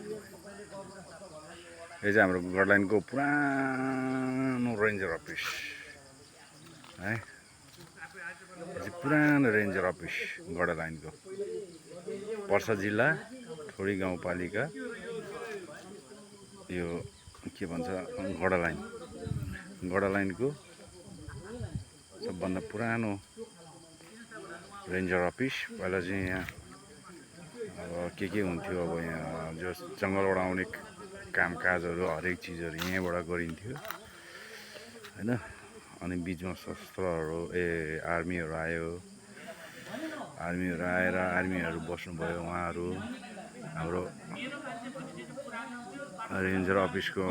यो चाहिँ हाम्रो गडलाइनको पुरानो रेन्जर अफिस है। यो चाहिँ पुरानो रेन्जर अफिस गडलाइनको, पर्सा जिल्ला ठोडी गाउँपालिका, यो के भन्छ गडलाइनको सबभन्दा पुरानो रेन्जर अफिस। पहिला चाहिँ यहाँ अब के हुन्थ्यो, अब यहाँ जो जङ्गलबाट आउने कामकाजहरू हरेक चिजहरू यहीँबाट गरिन्थ्यो होइन। अनि बिचमा शस्त्रहरू आर्मीहरू आयो, आएर आर्मीहरू बस्नुभयो। उहाँहरू हाम्रो रेन्जर अफिसको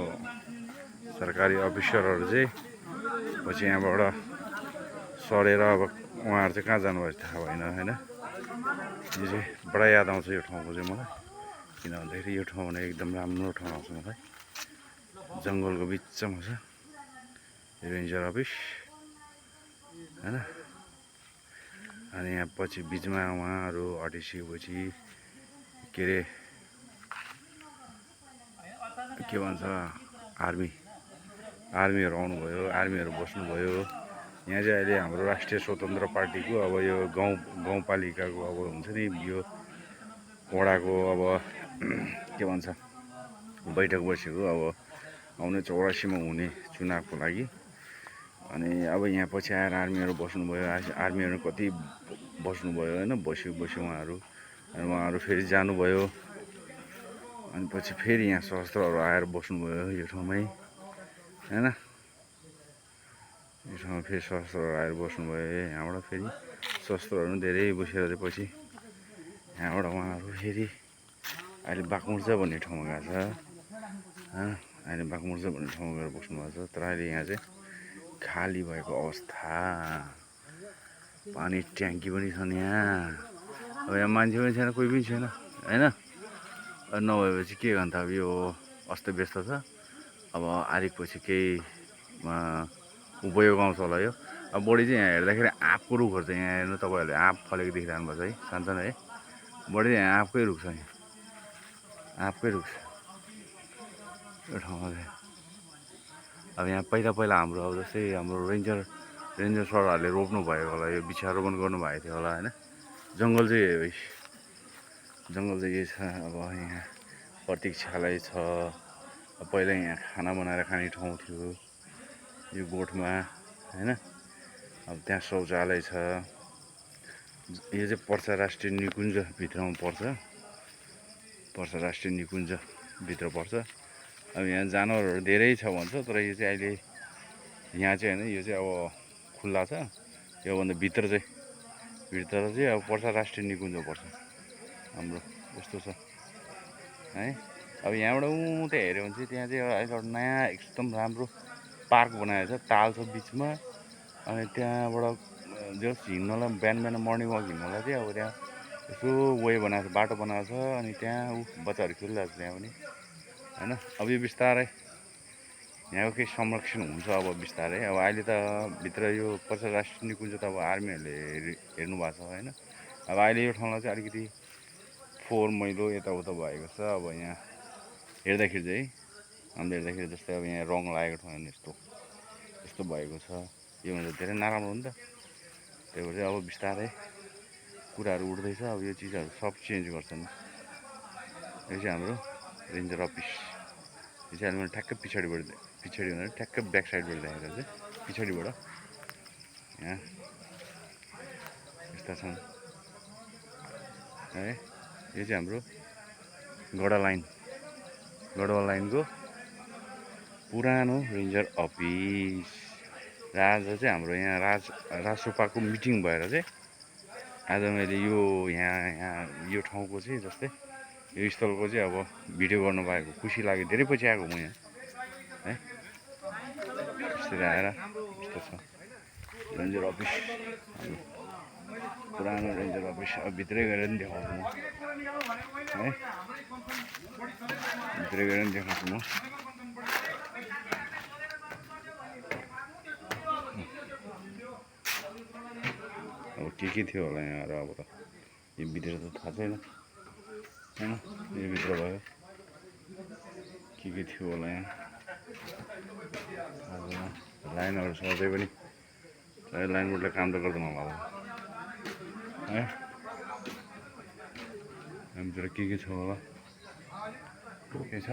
सरकारी अफिसरहरू चाहिँ पछि यहाँबाट सरेर अब उहाँहरू चाहिँ कहाँ जानुभयो थाहा भएन होइन। यो चाहिँ बडा याद आउँछ यो ठाउँको चाहिँ मलाई, किन भन्दाखेरि यो ठाउँ भने एकदम राम्रो ठाउँ आउँछ मलाई। जङ्गलको बिचमा छ यो रेन्जर अफिस होइन। अनि यहाँ पछि बिचमा उहाँहरू हटिसकेपछि के अरे के भन्छ आर्मीहरू आउनुभयो, आर्मीहरू बस्नुभयो। यहाँ चाहिँ अहिले हाम्रो राष्ट्रिय स्वतन्त्र पार्टीको अब यो गाउँपालिकाको अब हुन्छ नि यो वडाको अब के भन्छ बैठक बसेको अब आउने 84मा हुने चुनावको लागि। अनि अब यहाँ पछि आएर आर्मीहरू बस्नुभयो, आर्मीहरू कति बस्नुभयो होइन। बस्यो उहाँहरू फेरि जानुभयो। अनि पछि फेरि यहाँ शस्त्रहरू आएर बस्नुभयो यो ठाउँमै होइन। यो ठाउँमा फेरि शस्त्रहरू आएर बस्नुभयो। यहाँबाट फेरि शस्त्रहरू धेरै बसेर पछि यहाँबाट उहाँहरू फेरि अहिले बाघमुर्जा भन्ने ठाउँमा गएको छ। अहिले बाघमुर्जा भन्ने ठाउँमा गएर बस्नुभएको छ। तर अहिले यहाँ चाहिँ खाली भएको अवस्था, पानी ट्याङ्की पनि छन् यहाँ। अब यहाँ मान्छे पनि छैन, कोही पनि छैन होइन। नभएपछि के गर्नु त, अब यो अस्तव्यस्त छ। अब आरिकपछि केही उपयोग आउँछ होला यो। अब बढी चाहिँ यहाँ हेर्दाखेरि आँपको रुखहरू छ। यहाँ हेर्नु तपाईँहरूले आँप फलेको देखिरहनु भएको छ है, सानसानो है। बढी चाहिँ यहाँ आँपकै रुख छ, यहाँ आँपकै रुख छ यो ठाउँमा चाहिँ। अब यहाँ पहिला हाम्रो अब जस्तै हाम्रो रेन्जर सरहरूले रोप्नु भएको होला, यो वृक्षारोपण गर्नुभएको थियो होला होइन। जङ्गल चाहिँ यही छ। अब यहाँ प्रतीक्षालय छ। पहिला यहाँ खाना बनाएर खाने ठाउँ थियो यो गोठमा होइन। अब त्यहाँ शौचालय छ। यो चाहिँ पर्सा राष्ट्रिय निकुञ्जभित्रमा पर्छ, पर्सा राष्ट्रिय निकुञ्जभित्र पर्छ। अब यहाँ जनावरहरू धेरै छ भन्छ, तर यो चाहिँ अहिले यहाँ चाहिँ होइन, यो चाहिँ अब खुल्ला छ। योभन्दा भित्र चाहिँ अब पर्सा राष्ट्रिय निकुञ्ज पर्छ हाम्रो, यस्तो छ है। अब यहाँबाट त्यहाँ हेऱ्यो भने चाहिँ त्यहाँ चाहिँ अहिले एउटा नयाँ एकदम राम्रो पार्क बनाएको छ, ताल छ बिचमा। अनि त्यहाँबाट जस हिँड्नलाई बिहान मर्निङ वाक हिँड्नलाई चाहिँ अब त्यहाँ यसो वे बनाएको छ, बाटो बनाएको छ। अनि त्यहाँ बच्चाहरू खेलिरहेको छ त्यहाँ पनि होइन। अब यो बिस्तारै यहाँको केही संरक्षण हुन्छ अब बिस्तारै। अब अहिले त भित्र यो पर्सा राष्ट्रिय निकुञ्ज त अब आर्मीहरूले हेर्नु भएको छ होइन। अब अहिले यो ठाउँलाई चाहिँ अलिकति फोहोर मैलो यताउता भएको छ। अब यहाँ हेर्दाखेरि चाहिँ हामीले हेर्दाखेरि जस्तै अब यहाँ रङ लागेको ठाउँ यस्तो भएको छ। यो भन्दा धेरै नराम्रो हो नि त। त्यही भएर चाहिँ अब बिस्तारै कुराहरू उठ्दैछ। अब यो चिजहरू सब चेन्ज गर्छन्। यो चाहिँ हाम्रो रेन्जर अफिस। यो चाहिँ अहिले मैले ठ्याक्कै पछाडि भन्दा ठ्याक्कै ब्याक साइडबाट देखेर चाहिँ पछाडिबाट यहाँ यस्ता छन् है। यो चाहिँ हाम्रो गडवालाइनको पुरानो रेन्जर अफिस। र आज चाहिँ हाम्रो यहाँ राजसभाको मिटिङ भएर चाहिँ आज मैले यो ठाउँको चाहिँ जस्तै यो स्थलको चाहिँ अब भिडियो गर्नु पाएको खुसी लाग्यो। धेरै पछि आएको म यहाँ है। यस्तै आएर यस्तो छ रेन्जर अफिस, पुरानो रेन्जर अफिस। अब भित्रै गएर पनि देखाउँछु म है, भित्रै गएर पनि देखाउँछु म। अब के थियो होला यहाँ र अब त यो भित्र त थाहा छैन होइन। यो भित्र भयो के थियो होला यहाँ लाइनहरू छ अझै पनि लाइनबाट काम त गर्दैन होला है हामीतिर के छ होला के छ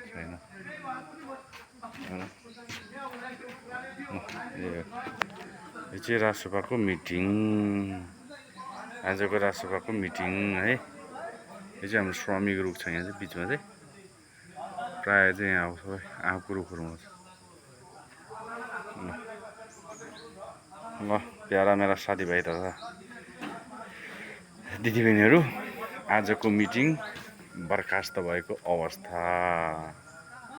छैन यो चाहिँ राजसभाको मिटिङ आजको राजसभाको मिटिङ है यो चाहिँ हाम्रो श्रमिक रुख छ यहाँ चाहिँ बिचमा चाहिँ प्रायः चाहिँ यहाँ सबै आँपको रुखहरू हुन्छ ल प्यारा मेरा साथीभाइ तथा दिदीबहिनीहरू आजको मिटिङ बर्खास्त भएको अवस्था